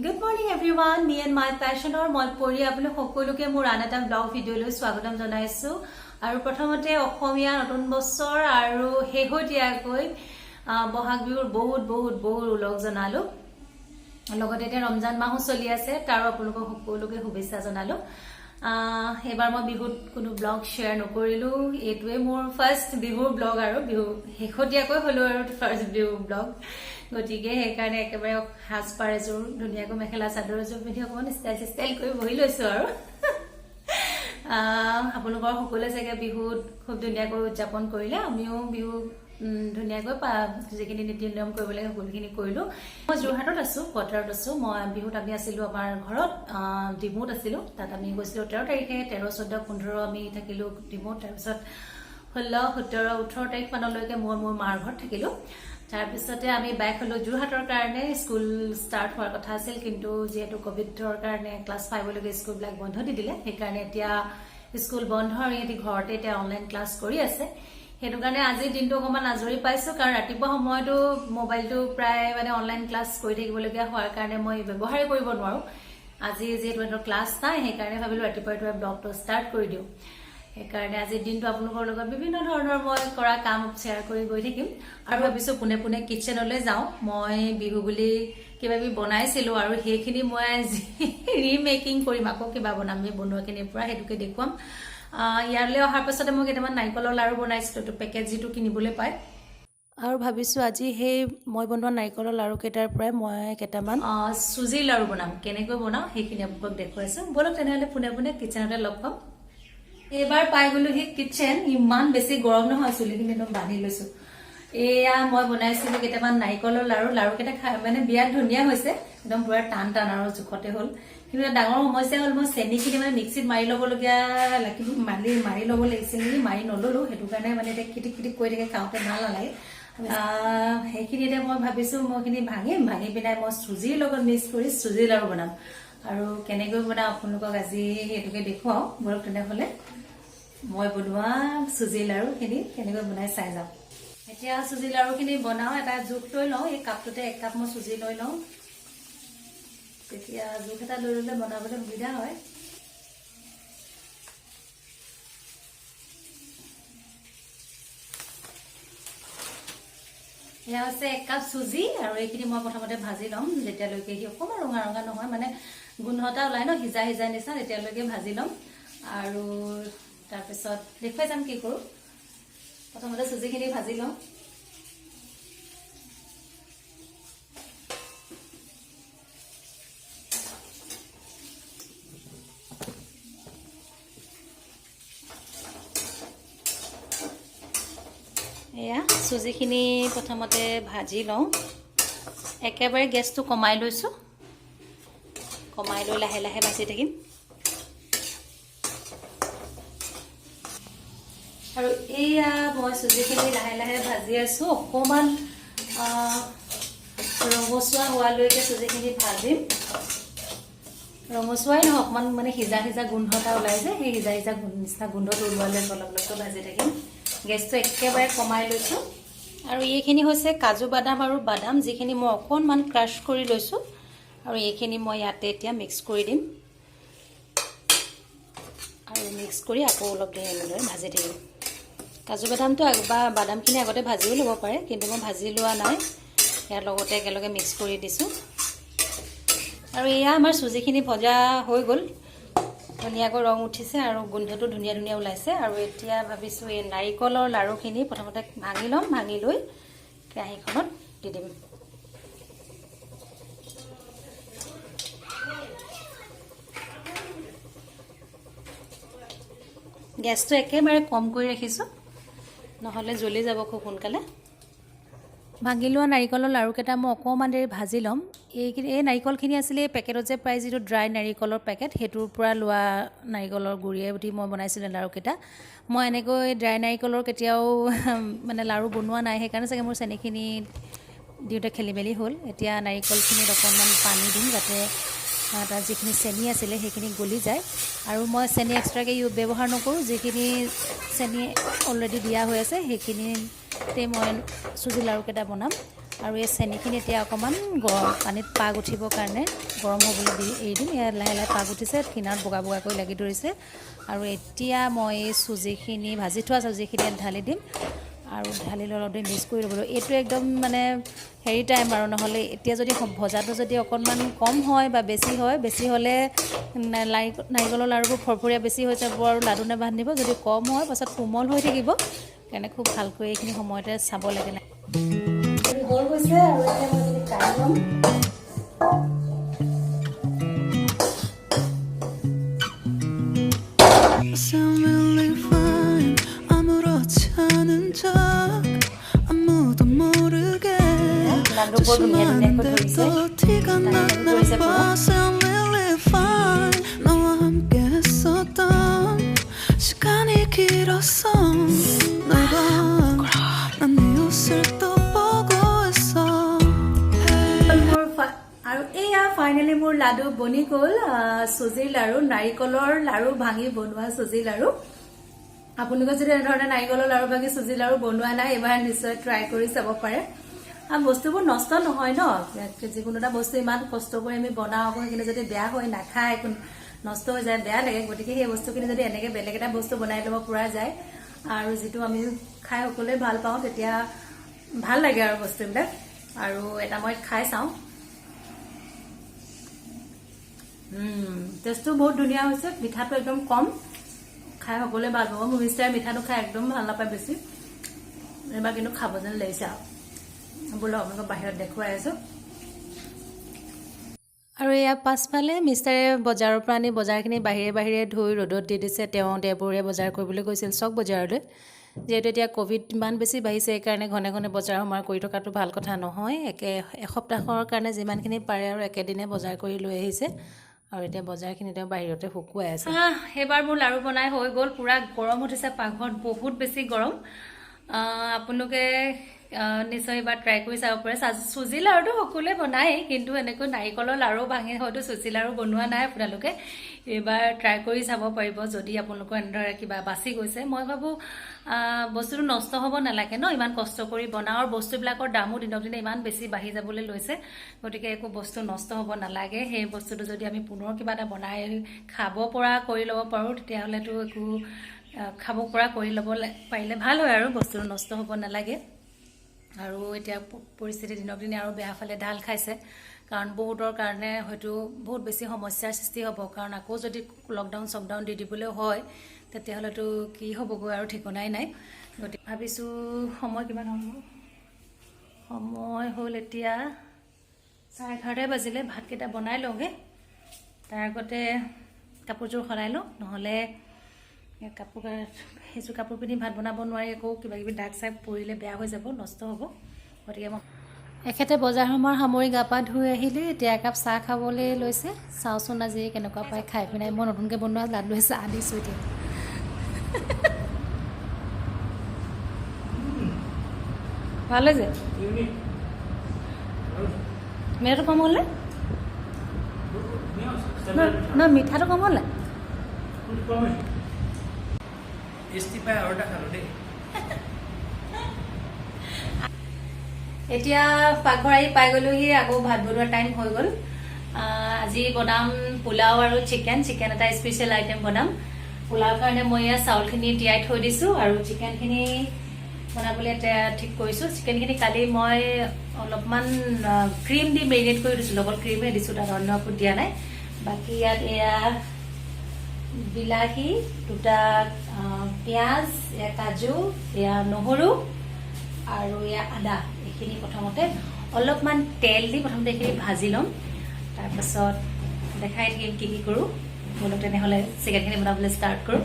Good morning everyone, me and my পেশ্যনৰ মই পৰি আপোনালোক সকলোকে মোৰ আন এটা ব্লগ ভিডিঅ'লৈ স্বাগতম জনাইছোঁ। আৰু প্ৰথমতে অসমীয়া নতুন বছৰ আৰু শেহতীয়াকৈ বহাগ বিহুৰ বহুত বহুত বহুত ওলগ জনালোঁ। লগতে এতিয়া ৰমজান মাহো চলি আছে, তাৰো আপোনালোকক সকলোকে শুভেচ্ছা জনালোঁ। এইবাৰ মই বিহুত কোনো ব্লগ শ্বেয়াৰ নকৰিলোঁ। এইটোৱে মোৰ ফাৰ্ষ্ট বিহুৰ ব্লগ আৰু বিহু শেহতীয়াকৈ হ'লেও আৰু ফাৰ্ষ্ট বিহু ব্লগ। গতিকে সেইকাৰণে একেবাৰে সাজপাৰ এযোৰ ধুনীয়াকৈ মেখেলা চাদৰ এযোৰ পিন্ধি অকণমান ষ্টাইল ষ্টাইল কৰি বহি লৈছোঁ। আৰু আপোনালোকৰ সকলোৱে চাগে বিহুত খুব ধুনীয়াকৈ উদযাপন কৰিলে। আমিও বিহু ধুনীয়াকৈ যিখিনি নীতি নিয়ম কৰিব লাগে, সকলোখিনি কৰিলোঁ। মই যোৰহাটত আছোঁ, কোৱাৰ্টাৰত আছোঁ। মই বিহুত আমি আছিলোঁ আমাৰ ঘৰত, ডিমৌত আছিলোঁ। তাত আমি গৈছিলোঁ 13 তাৰিখে। 13, 14, 15 আমি থাকিলোঁ ডিমৌত। তাৰপিছত 16, 17, 18 তাৰিখ মানলৈকে মই মোৰ মাৰ ঘৰত থাকিলোঁ। তাৰপিছতে আমি বেক হ'লোঁ যোৰহাটৰ কাৰণে। স্কুল ষ্টাৰ্ট হোৱাৰ কথা আছিল, কিন্তু যিহেতু ক'ভিডৰ কাৰণে ক্লাছ 5লৈকে স্কুলবিলাক বন্ধ দি দিলে, সেইকাৰণে এতিয়া স্কুল বন্ধ আৰু ইহঁতি ঘৰতে এতিয়া অনলাইন ক্লাছ কৰি আছে। সেইটো কাৰণে আজিৰ দিনটো অকণমান আজৰি পাইছোঁ, কাৰণ ৰাতিপুৱা সময়তো মোবাইলটো প্ৰায় মানে অনলাইন ক্লাছ কৰি থাকিবলগীয়া হোৱাৰ কাৰণে মই ব্যৱহাৰেই কৰিব নোৱাৰোঁ। আজি যিহেতু সিহঁতৰ ক্লাছ নাই, সেইকাৰণে ভাবিলোঁ ৰাতিপুৱা ৰাতিপুৱা ব্লগটো ষ্টাৰ্ট কৰি দিওঁ। সেইকাৰণে আজিৰ দিনটো আপোনালোকৰ লগত বিভিন্ন ধৰণৰ মই কৰা কাম শ্বেয়াৰ কৰি গৈ থাকিম। আৰু ভাবিছোঁ পোনে পোনে কিটচেনলৈ যাওঁ। মই বিহু বুলি কিবা কিবি বনাইছিলোঁ আৰু সেইখিনি মই আজি ৰিমেকিং কৰিম, আকৌ কিবা বনাম। এই বনোৱাখিনিৰ পৰা সেইটোকে দেখুৱাম। ইয়ালৈ অহাৰ পাছতে মই কেইটামান নাৰিকলৰ লাড়ু বনাইছিলোঁ, এইটো পেকেট যিটো কিনিবলৈ পায়। আৰু ভাবিছোঁ আজি সেই মই বনোৱা নাৰিকলৰ লাড়ুকেইটাৰ পৰাই মই কেইটামান চুজিৰ লাড়ু বনাম। কেনেকৈ বনাওঁ সেইখিনি আপোনালোকক দেখুৱাইছোঁ। ব'লক তেনেহ'লে, পোনে পোনে কিটচেনতে লগ পাম। এইবাৰ পাই গ'লোহি কিটচেন। ইমান বেছি গৰম নহয়, চুলিখিনি একদম বান্ধি লৈছো। এয়া মই বনাইছিলো কেইটামান নাৰিকলৰ লাড়ু। লাড়ুকেইটা খাই মানে বিৰাট ধুনীয়া হৈছে, একদম পুৰা টান টান আৰু জোখতে হ'ল। কিন্তু এটা ডাঙৰ সমস্যা হ'ল, মই চেনিখিনি মানে মিক্সিত মাৰি ল'বলগীয়া লাগিব, মাৰি মাৰি ল'ব লাগিছিল নেকি, মাৰি নল'লো। সেইটো কাৰণে মানে এতিয়া কিটিক কিটিক কৰি থাকে, খাওঁতে ভাল নালাগে। সেইখিনি এতিয়া মই ভাবিছো মই এইখিনি ভাঙিম, ভাঙি পেলাই মই চুজিৰ লগত মিক্স কৰি চুজিৰ লাড়ু বনাম। আৰু কেনেকৈ বনাওঁ আপোনালোকক আজি সেইটোকে দেখুৱাওঁ। ব'লক তেনেহ'লে, মই বনোৱা চুজি লাড়ুখিনি কেনেকৈ বনাই চাই যাওঁ। এতিয়া চুজি লাড়ুখিনি বনাওঁ। এটা জোখ লৈ লওঁ। এই কাপটোতে এক কাপ মই চুজি লৈ লওঁ। তেতিয়া জোখ এটা লৈ ল'লে বনাবলৈ সুবিধা হয়। এয়া হৈছে এক কাপ চুজি আৰু এইখিনি মই প্ৰথমতে ভাজি ল'ম। যেতিয়ালৈকে সি অকণমান ৰঙা ৰঙা নহয়, মানে গোন্ধ এটা ওলাই ন, সিজা সিজা নিচিনা, তেতিয়ালৈকে ভাজি ল'ম। আৰু তাৰপিছত দেখুৱাই যাম কি কৰোঁ। প্ৰথমতে চুজিখিনি ভাজি লওঁ। এয়া চুজিখিনি প্ৰথমতে ভাজি লওঁ। একেবাৰে গেছটো কমাই লৈছোঁ। কমাই লৈ লাহে লাহে ভাজি থাকিম। আৰু এয়া মই চুজিখিনি লাহে লাহে ভাজি আছোঁ। অকণমান ৰঙচুৱা হোৱালৈকে চুজিখিনি ভাজিম। ৰঙচুৱাই নহয়, অকণমান মানে সিজা সিজা গোন্ধ এটা ওলাই যে, সেই সিজা সিজা নিচিনা গোন্ধটো ওলোৱালৈকে অলপ অলপকৈ ভাজি থাকিম। গেছটো একেবাৰে কমাই লৈছোঁ। আৰু এইখিনি হৈছে কাজু বাদাম আৰু বাদাম, যিখিনি মই অকণমান ক্ৰাছ কৰি লৈছোঁ। আৰু এইখিনি মই ইয়াতে এতিয়া মিক্স কৰি দিম আৰু মিক্স কৰি আকৌ অলপ দেৰি এনেদৰে ভাজি থাকিম। কাজু বাদামটো বা বাদামখিনি আগতে ভাজিও ল'ব পাৰে, কিন্তু মই ভাজি লোৱা নাই, ইয়াৰ লগতে একেলগে মিক্স কৰি দিছোঁ। আৰু এয়া আমাৰ চুজিখিনি ভজা হৈ গ'ল। ধুনীয়াকৈ ৰং উঠিছে আৰু গোন্ধটো ধুনীয়া ধুনীয়া ওলাইছে। আৰু এতিয়া ভাবিছোঁ এই নাৰিকলৰ লাড়ুখিনি প্ৰথমতে ভাঙি ল'ম। ভাঙি লৈ কেৰাহীখনত দি দিম। গেছটো একেবাৰে কম কৰি ৰাখিছোঁ, নহ'লে জ্বলি যাব খুব সোনকালে। ভাঙি লোৱা নাৰিকলৰ লাড়ুকেইটা মই অকণমান দেৰি ভাজি ল'ম। এইখিনি, এই নাৰিকলখিনি আছিলে এই পেকেটত যে পাই, যিটো ড্ৰাই নাৰিকলৰ পেকেট, সেইটোৰ পৰা লোৱা নাৰিকলৰ গুড়িয়ে দি মই বনাইছিলোঁ লাড়ুকেইটা। মই এনেকৈ ড্ৰাই নাৰিকলৰ কেতিয়াও মানে লাড়ু বনোৱা নাই, সেইকাৰণে চাগে মোৰ চেনিখিনি দিওঁতে খেলি মেলি হ'ল। এতিয়া নাৰিকলখিনিত অকণমান পানী দিম, যাতে তাত যিখিনি চেনি আছিলে সেইখিনি গলি যায়। আৰু মই চেনি এক্সট্ৰাকৈ ব্যৱহাৰ নকৰোঁ। যিখিনি চেনি অলৰেডি দিয়া হৈ আছে, সেইখিনিতে মই চুজি লাড়ুকেইটা বনাম। আৰু এই চেনিখিনি এতিয়া অকণমান গৰম পানীত পাক উঠিবৰ কাৰণে গৰম হ'বলৈ দি এৰি দিম। ইয়াত লাহে লাহে পাক উঠিছে, কিনাৰত বগা বগাকৈ লাগি ধৰিছে। আৰু এতিয়া মই এই চুজিখিনি, ভাজি থোৱা চুজিখিনি ইয়াত ঢালি দিম আৰু ঢালি অলপ দেৰি মিক্স কৰি ল'ব লাগিব। এইটো একদম মানে হেৰি টাইম আৰু, নহ'লে এতিয়া যদি ভজাটো যদি অকণমান কম হয় বা বেছি হয়, বেছি হ'লে নাৰিকলৰ লাড়ুবোৰ ফৰফৰীয়া বেছি হৈ যাব আৰু লাডু নাবান্ধিব। যদি কম হয় পাছত কোমল হৈ থাকিব। সেইকাৰণে খুব ভালকৈ এইখিনি সময়তে চাব লাগে। হৈ গৈছে আৰু এতিয়া মই এইখিনি কাঢ়ি ল'ম। Sound really fine. 아무렇지 않은 척 아무도 모르게 লাডু বৰ ধুনীয়া ধুনীয়াকৈ ধৰিছে। 조심하는데도 티가 লাডু 났나 ধৰিছে 봐. পুৰা। Sound really fine. 너와 함께 했었던 시간이 길었어. 너가 난 네 옷을 또 보고 있어. আৰু এয়া ফাইনেলি মোৰ লাডু বনি গ'ল। চুজিৰ লাড়ু, নাৰিকলৰ লাড়ু ভাঙি বনোৱা চুজিৰ লাড়ু। আপোনালোকে যদি এনেধৰণে নাৰিকলৰ লাড়ু ভাঙি চুজি লাড়ু বনোৱা নাই, এইবাৰ নিশ্চয় ট্ৰাই কৰি চাব পাৰে। আৰু বস্তুবোৰ নষ্ট নহয় ন, যিকোনো এটা বস্তু ইমান কষ্ট কৰি আমি বনাওঁ, আকৌ সেইখিনি যদি বেয়া হৈ নাখায়, নষ্ট হৈ যায়, বেয়া লাগে। গতিকে সেই বস্তুখিনি যদি এনেকৈ বেলেগ এটা বস্তু বনাই ল'ব পৰা যায় আৰু যিটো আমি খাই সকলোৱে ভাল পাওঁ, তেতিয়া ভাল লাগে আৰু বস্তুবিলাক। আৰু এটা মই খাই চাওঁ। টেষ্টটো বহুত ধুনীয়া হৈছে, মিঠাটো একদম কম, খাই সকলোৱে ভাল পাব। মোৰ মিষ্টাৰে মিঠাটো খাই একদম ভাল নাপায় বেছি, এইবাৰ কিন্তু খাব যেন লাগিছে। আৰু বোলো আপোনালোকক বাহিৰত দেখুৱাই আছোঁ। আৰু এয়া পাছফালে মিষ্টাৰে বজাৰৰ পৰা আনি বজাৰখিনি বাহিৰে বাহিৰে ধুই ৰ'দত দি দিছে। তেওঁ দেওবৰীয়া বজাৰ কৰিবলৈ গৈছিল চক বজাৰলৈ। যিহেতু এতিয়া ক'ভিড ইমান বেছি বাঢ়িছে, সেইকাৰণে ঘনে ঘনে বজাৰ সমাৰ কৰি থকাটো ভাল কথা নহয়। একে এসপ্তাহৰ কাৰণে যিমানখিনি পাৰে আৰু একেদিনে বজাৰ কৰি লৈ আহিছে আৰু এতিয়া বজাৰখিনি তেওঁ বাহিৰতে শুকুৱাই আছে। সেইবাৰ মোৰ লাড়ু বনাই হৈ গ'ল। পূৰা গৰম উঠিছে পাকঘৰত, বহুত বেছি গৰম। আপোনালোকে নিশ্চয় এইবাৰ ট্ৰাই কৰি চাব পাৰে। চুজি লাড়ুটো সকলোৱে বনায়েই, কিন্তু এনেকৈ নাৰিকলৰ লাড়ু ভাঙি হয়তো চুজি লাড়ু বনোৱা নাই। আপোনালোকে এইবাৰ ট্ৰাই কৰি চাব পাৰিব যদি আপোনালোকৰ এনেদৰে কিবা বাচি গৈছে। মই ভাবোঁ, বস্তুটো নষ্ট হ'ব নালাগে ন, ইমান কষ্ট কৰি বনাওঁ আৰু বস্তুবিলাকৰ দামো দিনক দিনে ইমান বেছি বাঢ়ি যাবলৈ লৈছে, গতিকে একো বস্তু নষ্ট হ'ব নালাগে। সেই বস্তুটো যদি আমি পুনৰ কিবা এটা বনাই খাব পৰা কৰি ল'ব পাৰোঁ, তেতিয়াহ'লেতো একো খাব পৰা কৰি ল'ব পাৰিলে ভাল হয় আৰু বস্তুটো নষ্ট হ'ব নালাগে। আৰু এতিয়া পৰিস্থিতি দিনক দিনে আৰু বেয়া ফালে ঢাল খাইছে, কাৰণ বহুতৰ কাৰণে হয়তো বহুত বেছি সমস্যাৰ সৃষ্টি হ'ব। কাৰণ আকৌ যদি লকডাউন চকডাউন দি দিবলৈ হয়, তেতিয়াহ'লেতো কি হ'বগৈ আৰু ঠিকনাই নাই। গতিকে ভাবিছোঁ, সময় কিমান হ'ল? সময় হ'ল এতিয়া 11:30 বাজিলে। ভাতকেইটা বনাই লওঁগৈ, তাৰ আগতে কাপোৰযোৰ সলাই লওঁ, নহ'লে কাপোৰ সেইযোৰ কাপোৰ পিন্ধি ভাত বনাব নোৱাৰি, আকৌ কিবা কিবি দাগ চাগ পৰিলে বেয়া হৈ যাব, নষ্ট হ'ব। গতিকে মই এখেতে বজাৰ সমাৰ সামৰি গা পা ধুই আহিলে, এতিয়া একাপ চাহ খাবলৈ লৈছে। চাওঁচোন আজি কেনেকুৱা পায় খাই পিনে। মই নতুনকৈ বনোৱা লাডুৱে চাহ দিছোঁ এতিয়া। ভাল হৈছে, মিঠাটো কম হ'লনে? নহয়, মিঠাটো কম হ'ল নাই? টেষ্টি পাই আৰু এটা খালো দেই। এতিয়া পাকঘৰ আহি পাই গ'লোহি, আকৌ ভাত বনোৱা টাইম হৈ গ'ল। আজি বনাম পোলাও আৰু চিকেন। চিকেন এটা স্পেচিয়েল আইটেম বনাম। পোলাওৰ কাৰণে মই ইয়াত চাউলখিনি তিয়াই থৈ দিছোঁ আৰু চিকেনখিনি বনাবলৈ এতিয়া ঠিক কৰিছোঁ। চিকেনখিনি কালি মই অলপমান ক্ৰীম দি মেৰিনেট কৰি দিছিলোঁ, অকল ক্ৰীমহে দিছোঁ, তাত অন্য একো দিয়া নাই। বাকী ইয়াত এয়া বিলাহী দুটা, পিঁয়াজ, এয়া কাজু, এয়া নহৰু আৰু এয়া আদা। এইখিনি প্ৰথমতে অলপমান তেল দি প্ৰথমতে এইখিনি ভাজি ল'ম, তাৰপাছত দেখাই থাকিম কি কি কৰোঁ। ব'লক তেনেহ'লে চিকেনখিনি বনাবলৈ ষ্টাৰ্ট কৰোঁ।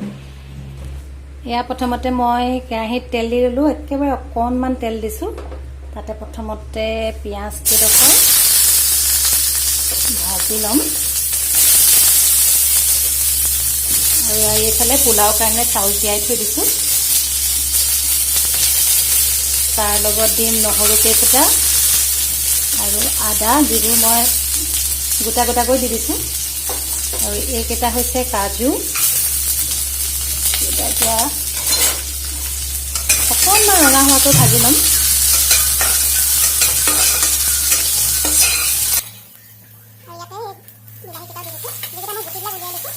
এয়া প্ৰথমতে মই কেৰাহীত তেল দি ল'লোঁ, একেবাৰে অকণমান তেল দিছোঁ। তাতে প্ৰথমতে পিঁয়াজ কেইডোখৰ ভাজি ল'ম আৰু এইফালে পোলাওৰ কাৰণে চাউল তিয়াই থৈ দিছোঁ। তাৰ লগত দিম নহৰু কেইফুটা আৰু আদা, যিবোৰ মই গোটা গোটাকৈ দি দিছোঁ। আৰু এইকেইটা হৈছে কাজু। এতিয়া অকণমান ৰঙা হোৱাকৈ ভাজি ল'ম। বিলাহীকেইটাও দি দিছোঁ। যিকেইটা মই গুটিবিলাক উলিয়াই লৈছোঁ।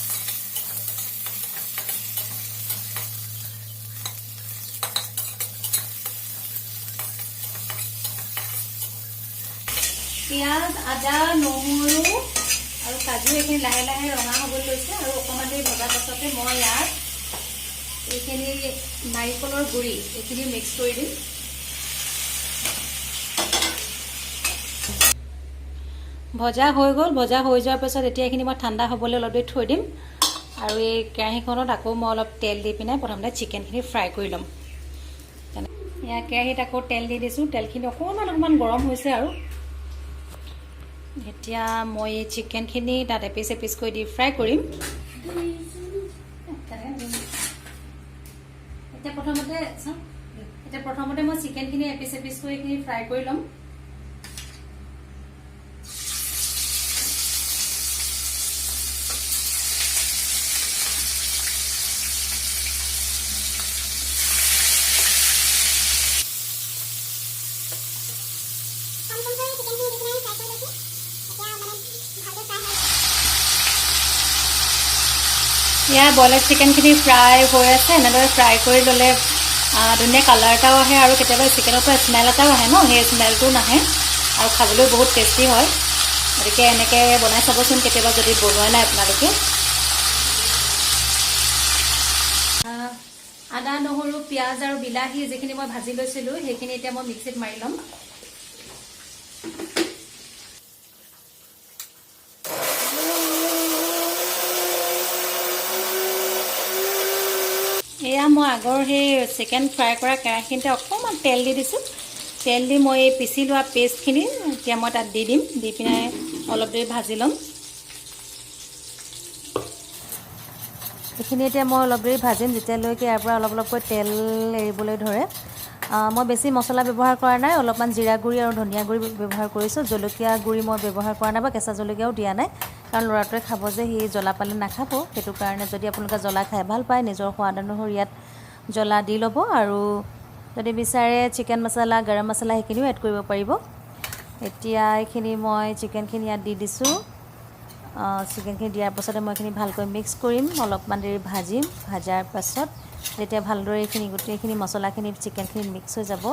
পিঁয়াজ, আদা, নহৰু আৰু কাজু এইখিনি লাহে লাহে ৰঙা হ'বলৈ লৈছে আৰু অকণমান দেৰি ভজাৰ পাছতে মই ইয়াত এইখিনি নাৰিকলৰ গুড়ি এইখিনি মিক্স কৰি দিম। ভজা হৈ গ'ল। ভজা হৈ যোৱাৰ পাছত এতিয়া এইখিনি মই ঠাণ্ডা হ'বলৈ অলপ দেৰি থৈ দিম আৰু এই কেৰাহীখনত আকৌ মই অলপ তেল দি পিনে প্ৰথমতে চিকেনখিনি ফ্ৰাই কৰি ল'ম। এয়া কেৰাহীত আকৌ তেল দি দিছোঁ। তেলখিনি অকণমান অকণমান গৰম হৈছে আৰু এতিয়া মই এই চিকেনখিনি তাত এপিচ এপিচকৈ দি ফ্ৰাই কৰিম। এতিয়া প্ৰথমতে মই চিকেনখিনি এপিচ এপিচকৈ এইখিনি ফ্ৰাই কৰি ল'ম। কম কমকৈ চিকেনখিনি দি পিনে ফ্ৰাই কৰি লৈছোঁ। এতিয়া মানে ভালকৈ ফ্ৰাই হৈ ইয়াৰ ব্ৰইলাৰ চিকেনখিনি ফ্ৰাই হৈ আছে। এনেদৰে ফ্ৰাই কৰি ল'লে ধুনীয়া কালাৰ এটাও আহে আৰু কেতিয়াবা চিকেনৰ পৰা স্মেল এটাও আহে ন, সেই স্মেলটোও নাহে আৰু খাবলৈও বহুত টেষ্টি হয়। গতিকে এনেকৈ বনাই চাবচোন কেতিয়াবা, যদি বনোৱা নাই আপোনালোকে। আদা, নহৰু, পিঁয়াজ আৰু বিলাহী যিখিনি মই ভাজি লৈছিলোঁ, সেইখিনি এতিয়া মই মিক্সিত মাৰি ল'ম। এয়া মই আগৰ সেই চিকেন ফ্ৰাই কৰা কেৰাহীখিনিতে অকণমান তেল দি দিছোঁ। তেল দি মই এই পিচি লোৱা পেষ্টখিনি এতিয়া মই তাত দি দিম। দি পিনে অলপ দেৰি ভাজি ল'ম। এইখিনি এতিয়া মই অলপ দেৰি ভাজিম, যেতিয়ালৈকে ইয়াৰ পৰা অলপ অলপকৈ তেল এৰিবলৈ ধৰে। মই বেছি মছলা ব্যৱহাৰ কৰা নাই। অলপমান জিৰা গুড়ি আৰু ধনিয়া গুড়ি ব্যৱহাৰ কৰিছোঁ। জলকীয়া গুড়ি মই ব্যৱহাৰ কৰা নাই বা কেঁচা জলকীয়াও দিয়া নাই, কাৰণ ল'ৰাটোৱে খাব যে, সি জ্বলা পালে নাখাব। সেইটো কাৰণে যদি আপোনালোকে জ্বলা খাই ভাল পায়, নিজৰ সোৱাদ অনুসৰি ইয়াত জ্বলা দি ল'ব আৰু যদি বিচাৰে চিকেন মছলা, গৰম মছলা সেইখিনিও এড কৰিব পাৰিব। এতিয়া এইখিনি মই চিকেনখিনি ইয়াত দি দিছোঁ। চিকেনখিনি দিয়াৰ পাছতে মই এইখিনি ভালকৈ মিক্স কৰিম, অলপমান দেৰি ভাজিম। ভাজাৰ পাছত যেতিয়া ভালদৰে এইখিনি গোটেইখিনি মছলাখিনি চিকেনখিনিত মিক্স হৈ যাব,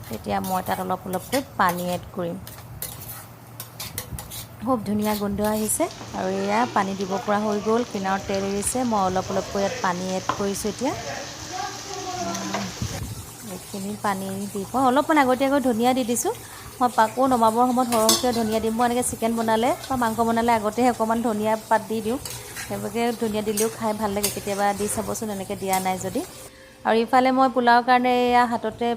তেতিয়া মই তাত অলপ অলপকৈ পানী এড কৰিম। খুব ধুনীয়া গোন্ধ আহিছে আৰু এয়া পানী দিব পৰা হৈ গ'ল। কিনাৰত তেল এৰিছে। মই অলপ অলপকৈ ইয়াত পানী এড কৰিছোঁ। এতিয়া এইখিনি পানী দি মই অলপমান আগতীয়াকৈ ধনিয়া দি দিছোঁ। মই আকৌ নমাবৰ সময়ত সৰহকৈ ধনিয়া দিম। মই এনেকৈ চিকেন বনালে বা মাংস বনালে আগতে অকণমান ধনিয়া পাত দি দিওঁ। সেইভাগে ধনিয়া দিলেও খাই ভাল লাগে। কেতিয়াবা দি চাবচোন এনেকৈ দিয়া নাই যদি। আৰু ইফালে মই পোলাওৰ কাৰণে এয়া হাততে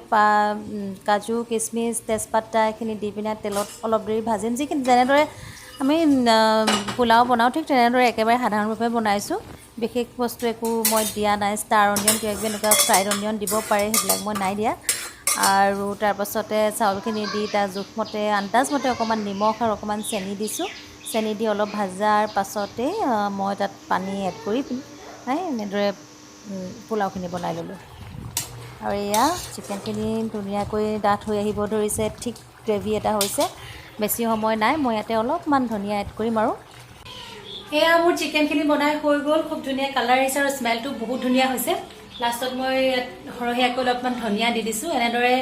কাজু, কিচমিচ, তেজপাতা এইখিনি দি পিনে তেলত অলপ দেৰি ভাজিম। যিখিনি যেনেদৰে আমি পোলাও বনাওঁ, ঠিক তেনেদৰে একেবাৰে সাধাৰণভাৱে বনাইছোঁ। বিশেষ বস্তু একো মই দিয়া নাই। ষ্টাৰ অনিয়ন, কিবা কিবি এনেকুৱা ফ্ৰাইড অনিয়ন দিব পাৰে, সেইবিলাক মই নাই দিয়া। আৰু তাৰপাছতে চাউলখিনি দি তাৰ জোখমতে, আন্দাজমতে অকণমান নিমখ আৰু অকণমান চেনি দিছোঁ। চেনি দি অলপ ভাজাৰ পাছতেই মই তাত পানী এড কৰি পিনে এনেদৰে পোলাওখিনি বনাই ল'লোঁ। আৰু এয়া চিকেনখিনি ধুনীয়াকৈ ডাঠ হৈ আহিব ধৰিছে, ঠিক গ্ৰেভি এটা হৈছে। বেছি সময় নাই। মই ইয়াতে অলপমান ধনিয়া এড কৰিম। আৰু এয়া মোৰ চিকেনখিনি বনাই হৈ গ'ল। খুব ধুনীয়া কালাৰ আহিছে আৰু স্মেলটো বহুত ধুনীয়া হৈছে। লাষ্টত মই ইয়াত সৰহীয়াকৈ অলপমান ধনিয়া দি দিছোঁ। এনেদৰে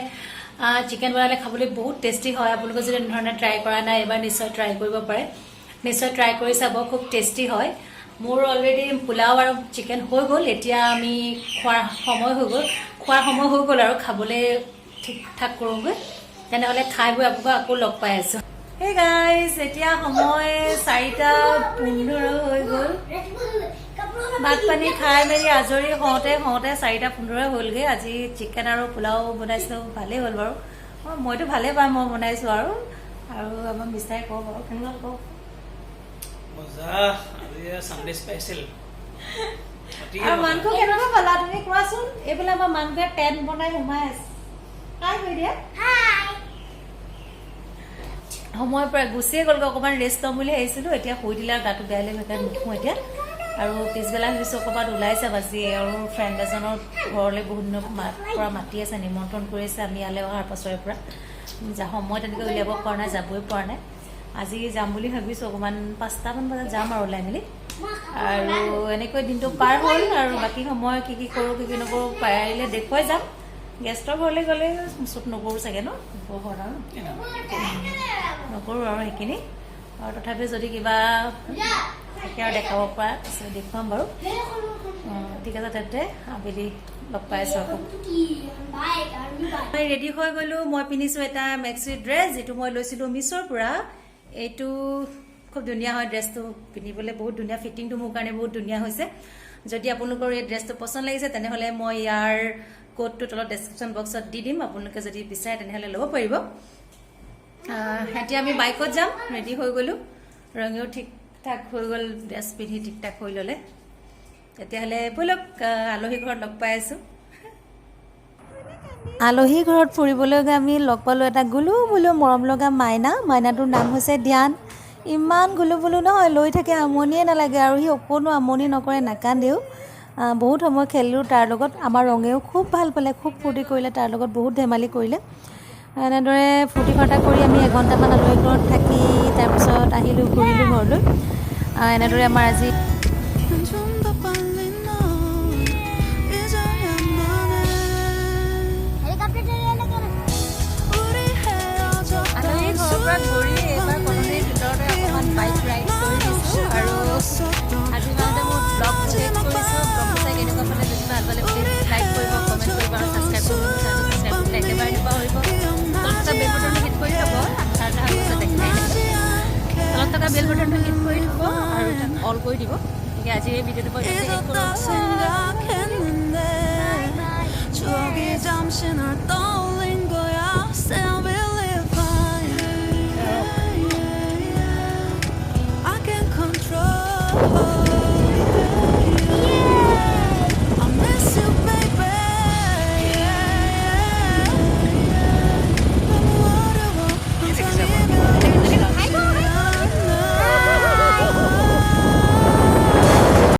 চিকেন বনালে খাবলৈ বহুত টেষ্টি হয়। আপোনালোকে যদি এনেধৰণে ট্ৰাই কৰা নাই, এবাৰ নিশ্চয় ট্ৰাই কৰিব পাৰে। নিশ্চয় ট্ৰাই কৰি চাব, খুব টেষ্টি হয়। মোৰ অলৰেডি পোলাও আৰু চিকেন হৈ গ'ল। এতিয়া আমি খোৱাৰ সময় হৈ গ'ল, খোৱাৰ সময় হৈ গ'ল আৰু খাবলৈ ঠিক ঠাক কৰোঁগৈ। তেনেহ'লে খাই বৈ আপোনালোকক আকৌ লগ পাই আছোঁ। হে গাইজ, এতিয়া সময় 4:15 হৈ গ'ল। ভাত পানী খাই মেলি আজৰি হওঁতে হওঁতে 4:15 হ'লগৈ। আজি চিকেন আৰু পোলাও বনাইছিলোঁ, ভালেই হ'ল বাৰু। মইতো ভালেই পাওঁ, মই বনাইছোঁ আৰু আৰু আমাৰ মিষ্টাৰে কওঁ বাৰু, কেনেকুৱা কওঁ? মজা, আজি চানডে স্পেচিয়েল। আৰু মাংস কেনেকুৱা পালা তুমি কোৱাচোন? এইফালে আমাৰ মাংসয়ে টেণ্ট বনাই সোমাই আছে। হাই কৈ দিয়া। সময় প্ৰায় গুচিয়ে গ'লগৈ। অকণমান ৰেষ্ট ল'ম বুলি আহিছিলোঁ, এতিয়া শুই দিলে আৰু গাটো বেয়া লাগিব, সেইকাৰণে নুশোঁ এতিয়া। আৰু পিছবেলা ভাবিছোঁ ক'ৰবাত ওলাই যাম আজি আৰু ফ্ৰেণ্ড এজনৰ ঘৰলৈ। বহুত দিনৰ পৰা মাতি আছে, নিমন্ত্ৰণ কৰি আছে আমি ইয়ালৈ অহাৰ পাছৰে পৰা। যা সময় তেনেকৈ উলিয়াব পৰা নাই, যাবই পৰা নাই। আজি যাম বুলি ভাবিছোঁ, অকণমান 5টামান বজাত যাম আৰু ওলাই মেলি। আৰু এনেকৈ দিনটো পাৰ হ'ল। আৰু বাকী সময় কি কি কৰোঁ, কি কি নকৰোঁ, পাৰিলে দেখুৱাই যাম। গেষ্টৰ ঘৰলৈ গ'লে শ্বুট নকৰোঁ চাগে ন, ঘৰত আৰু নকৰোঁ আৰু সেইখিনি। আৰু তথাপিও যদি কিবা থাকে আৰু দেখাব পৰা, তাৰপিছত দেখুৱাম বাৰু। ঠিক আছে তেন্তে, আবেলি লগ পাই আছোঁ আকৌ। মই ৰেডি হৈ গ'লোঁ। মই পিন্ধিছোঁ এটা মেক্সি ড্ৰেছ, যিটো মই লৈছিলোঁ মিছ'ৰ পৰা। এইটো খুব ধুনীয়া হয়, ড্ৰেছটো পিন্ধিবলৈ বহুত ধুনীয়া, ফিটিংটো মোৰ কাৰণে বহুত ধুনীয়া হৈছে। যদি আপোনালোকৰ এই ড্ৰেছটো পচন্দ লাগিছে, তেনেহ'লে মই ইয়াৰ ক'ডটো তলত ডেছক্ৰিপশ্যন বক্সত দি দিম। আপোনালোকে যদি বিচাৰে, তেনেহ'লে ল'ব পাৰিব। এতিয়া আমি বাইকত যাম, ৰেডি হৈ গ'লোঁ। ৰঙেও ঠিক ঠাক হৈ গ'ল, ড্ৰেছ পিন্ধি ঠিক ঠাক হৈ ল'লে। তেতিয়াহ'লে ব'লক, আলহী ঘৰত লগ পাই আছোঁ। আলহী ঘৰত ফুৰিবলৈ গৈ আমি লগ পালোঁ এটা গুলু বুলু মৰম লগা মাইনা। মাইনাটোৰ নাম হৈছে ধ্যান। ইমান গুলু বুলু নহয়, লৈ থাকে, আমনিয়ে নালাগে। আৰু সি অকণো আমনি নকৰে, নাকান্দেও। বহুত সময় খেলিলোঁ তাৰ লগত। আমাৰ ৰঙেও খুব ভাল পালে, খুব ফূৰ্তি কৰিলে তাৰ লগত, বহুত ধেমালি কৰিলে। এনেদৰে ফূৰ্তি ফাৰ্তা কৰি আমি এঘণ্টামান আলহী ঘৰত থাকি তাৰপিছত আহিলোঁ, ঘূৰিলোঁ ঘৰলৈ। এনেদৰে আমাৰ আজি 난 좀 더 빨리 널 잊어야만 해. 우리 헤어졌던 আলহী ঘৰৰ পৰা ঘূৰি এইবাৰ কলনীৰ ভিতৰতে অকণমান বাইক ৰাইড কৰি দিছোঁ। আৰু আজি ইমানতে মোৰ ব্লগটো শেষ কৰিছোঁ। ব্লগটো চাই কেনেকুৱা পালে? যদি ভাল পালে, প্লিজ লাইক কৰিব, কমেণ্ট কৰিব আৰু ছাবস্ক্ৰাইব কৰিব। চেনেলটো ছাবস্ক্ৰাইব কৰিবলৈ একেবাৰে নাপাহৰিব। তলত থকা বেল বটনটো হিট কৰি থ'ব। আন্ধাৰ হৈ গৈছে, দেখাই নাই। তলত থকা বেল বটনটো হিট কৰি থ'ব আৰু তাক অল কৰি দিব। গতিকে আজিৰ এই ভিডিঅ'টো মই ইয়াতে শেষ 잊었다 কৰোঁ। 생각했는데 추억이 잠시 널 떠올린 거야. Still really fine. Yeah. I can control.